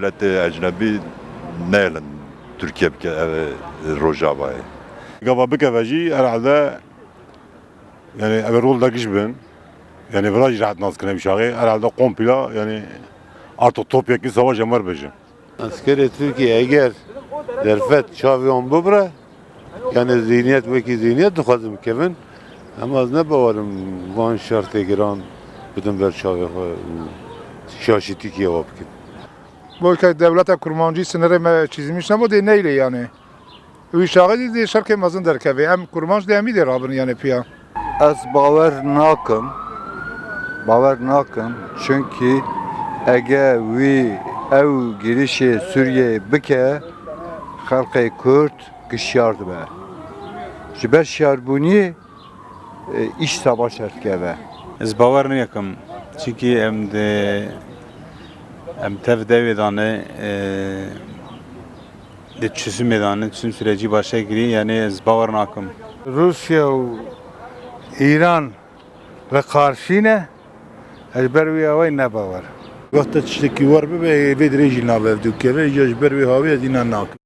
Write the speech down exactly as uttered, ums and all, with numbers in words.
Dewletê ecnebî neyêlin Tirkiye bike ev Rojavayê. Gava bikeve jî herhalde, yani ev rol degiş bin. Yani vira jî rehet nas kine bişaxê. Herhalde kompla yani artık topyekî savaş em wer bêjin. Eskerê Tirkiyê eger derfet çavê wan bibire, yani zihniyet wekî zihniyet dixwazin bikevin, em ez ne bawerim van şertê giran bidin ber çavê xwe û şaşîtîkiyê wa bikin. Bolka dewleta kurmancî sinirê me çizmiş nabo dê neylê yani. Wî şaxê dê şerkê mezin derkevê. Em kurmanc dê em î dê rabin yani piya. Ez bawer nakim. Bawer nakim. Çünkü ege wî ew girişê Sûriyeyê bike, xelqê Kurd gişyar dibe. Ji ber şiyarbûniyê, e, îş savaş derdikeve. Ez bawer nakim. Çünkü em de, em tev dewê dane, e, di çözümê dane, çözüm sürecî başe girî, yani ez bawer nakim. Rûsya û Îran li qarşî ne, ez ber wî awayî ne bawer. Wexta tiştekî wer bibe, vê dirê jî nabe ev dûkeve, îca ji ber wê hawî ez înan nakim.